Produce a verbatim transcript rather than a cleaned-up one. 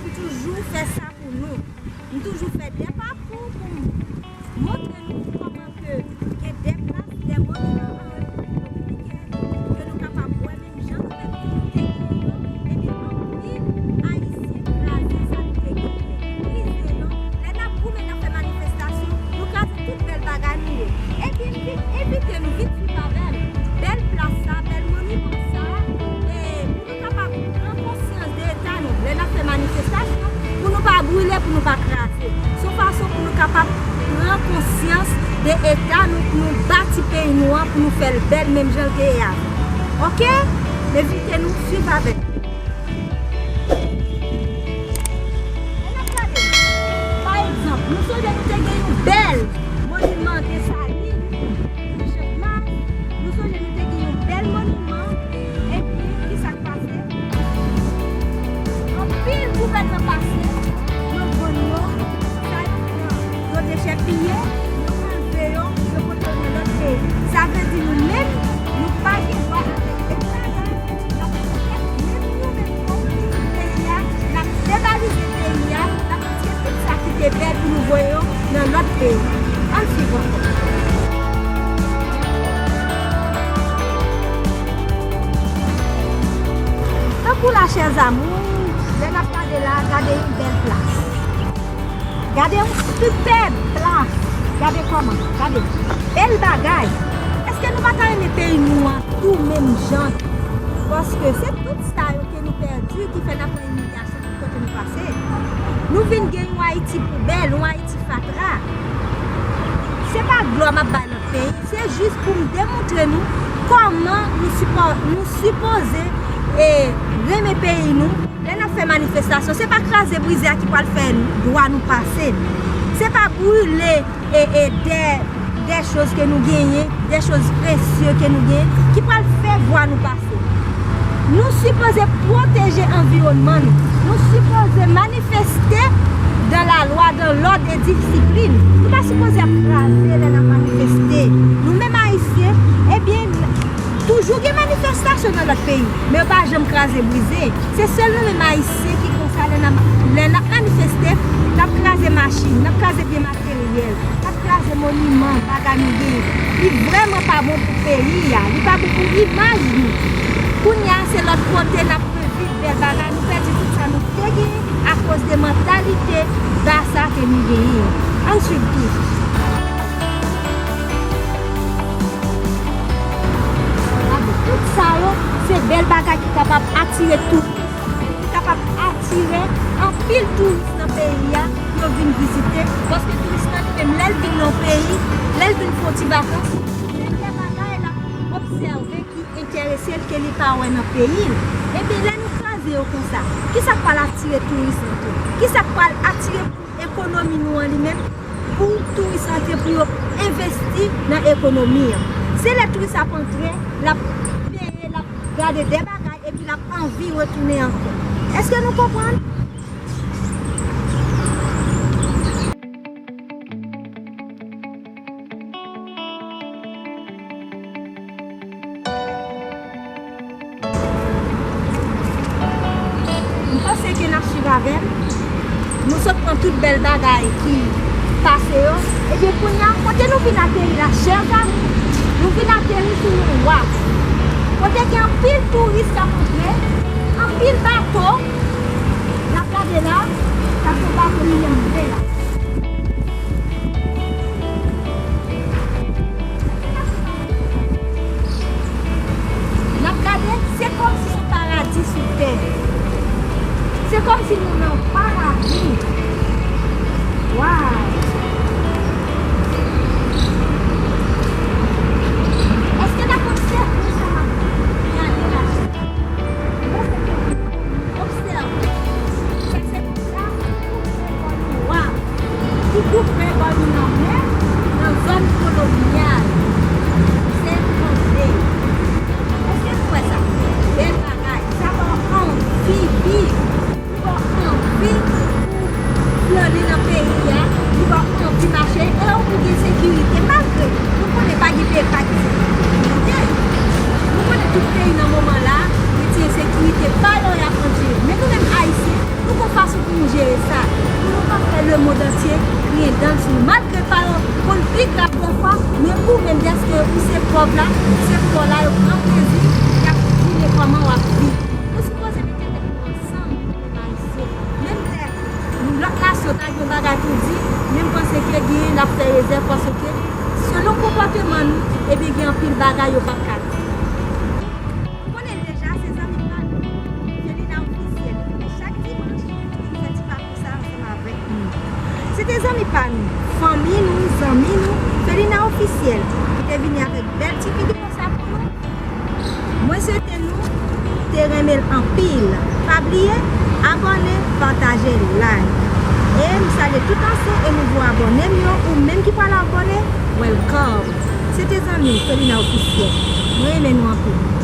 M toujou fè sa pou nou. M toujou fè de pakou pou m montre nou kòman ke gen de plas, de moniman an Repiblik Dominikèn ke nou kapab wè menm jan nou menm ki nou te genyen yo. Ebyen, anpil Ayisyen kraze sa nou te genyen, brize yo. Lè n ap goumen, n ap fè manifestasyon, nou kraze tout bèl bagay nou yo. Ebyen, m vin envite nou vin swiv avè m bèl plas sa, bèl moniman sa, e pou nou kapab pran konsyans de eta nou. Lè n ap fè manifestasyon, pou nou pa brile, pou nou pa kraze. Se yon fason pou nou kapab pran konsyans de eta nou, pou nou bati peyi nou an, pou nou fè l bèl menm jan l te ye a. Oke? M envite nou swiv avè m. Ann ap gade. Pa egzanp, nou sonje nou te gen yon bèl moniman Desalin, Chèf Mas. Nou sonje nou te gen yon bèl moniman. Ebyen, ki sa k pase? Anpil gouvènman pase, yo vann yo, sa yo pran, yo dechèpiye, yo anlve yo, yo pote yo nan lòt peyi. Sa vle di nou menm, nou pa gen dwa avèk esklavaj, n ap pwotèk menm nou menm tou, peyi a, n ap devalize peyi a, n ap retire tout sa ki te bèl pou nou voye yo nan lòt peyi. Ann swiv ankò. Tankou la, chè zamou, lè n ap gade la, gade yon bèl plas. Gade yon sipèb plas. Gade kòman, gade. Bèl bagay. Èske nou pa ta renmen peyi nou an tou menm jan? Paske se tout sa yo ke nou pèdi ki fè n ap pran imilyasyon tout kote nou pase. Nou vin gen yon Ayiti poubèl, yon Ayiti fatra. Se pa glwa m ap bay lòt peyi, se jis pou m demontre nou kòman nou sipò-, nou sipoze, e, renmen peyi nou. Lè n ap fè manifestasyon, se pa kraze brize a ki pral fè dwa nou pase. Se pa brile e, e de, de choz ke nou genyen, de choz presye ke nou genyen, ki pral fè vwa nou pase. Nou sipoze pwoteje anviwònman nou. Nou sipoze manifeste dans la loi, dans l'ordre et discipline. Nou pa sipoze ap kraze lè n ap manifeste. Nou menm Ayisyen, ebyen, toujou gen manifestasyon nan lòt peyi, men yo pa janm kraze brize. Se sèl nou menm Ayisyen ki konsa lè n ap, lè n ap manifeste, n ap kraze machin, n ap kraze byen materyèl, n ap kraze moniman, bagay nou genyen. Li vrèman pa bon pou peyi a, li pa bon pou imaj nou. Kounye a, se lòt kote n ap reviv bèl bagay, nou pèdi tout sa nou te genyen akoz de mantalite basa ke nou genyen an. Ann swiv toujou. Gade, tout sa yo, se bèl bagay ki kapab atire touris, ki kapab atire anpil touris nan peyi a pou yo vin vizite. Paske touris lan li menm, lè l vin nan yon peyi, lè l vin fè yon ti vakans, gen de bagay l ap obsève ki enterese l ke li pa wè nan peyi l. Ebyen, lè nou kraze yo konsa, kisa k pral atire touris lan tou? Kisa k pral atire ekonomi nou an li menm, pou touris antre, pou yo envesti nan ekonomi an. Se lè touris ap antre, l ap peye, l ap gade de bagay, epi l ap anvi retounen ankò. Èske nou konprann? M panse ke n ap swiv avè m. Nou sot pran tout bèl bagay ki pase yo. Ebyen, kounye a, kote nou vin ateri la, chè zanmi? Nou vin ateri sou yon waf. Kote gen anpil touris k ap antre, anpil bato. N ap gade la, sa se yon bato ki antre la. N ap gade, se kòmsi se yon paradi sou tè. Se kòmsi nou nan yon paradi. Waw! Èske n ap obsève sa m ap gade la? Obsève. Sa se plas ki koupe bò nou a, ki koupe bò nou lanmè, nan zòn kolonyal. Se tande. Èske nou wè sa? Bèl bagay. Sa ba w anvi viv. Li ba w anvi pou flannen nan peyi a. Li ba w anvi mache. E ou gen sekirite. Malgre nou konnen pa gen peyi pa gen sekirite. Nou konnen tout peyi nan moman la, gen ti ensekirite. Pa yo y ap andire. Men nou menm Ayisyen, nou gon fason pou Dantye griyen dan l sou li. Malgre pa yo konn pi grav dèfwa, men ou menm, dèske ou se pòv la, se pòv la, yo pran plezi, y ap vine kòman w ap viv. Nou sipoze mete tèt nou ansanm pou nou reyalize. Menm lè lòt la sot ak yon bagay pou di, men m panse ke genyen l ap fè rezèv paske selon konpòteman nou, ebyen gen anpil bagay yo p ap ka di. Ou konnen deja, se zanmi pa nou, Felina Ofisyèl. E chak dimanch, li fè ti pakou sa ansanm avèk nou. Se te zanmi pa nou, fanmi nou, zanmi nou, Felina Ofisyèl, ki te vini avèk bèl ti videyo sa pou nou. Mwen swete nou te renmen l anpil. Pa bliye, abòne, pataje, like. E m salye tout ansyen e nouvo abòne m yo, ou menm ki pral abòne, welcome. Se te zanmi w, Felina Ofisyèl. Mwen renmen nou anpil.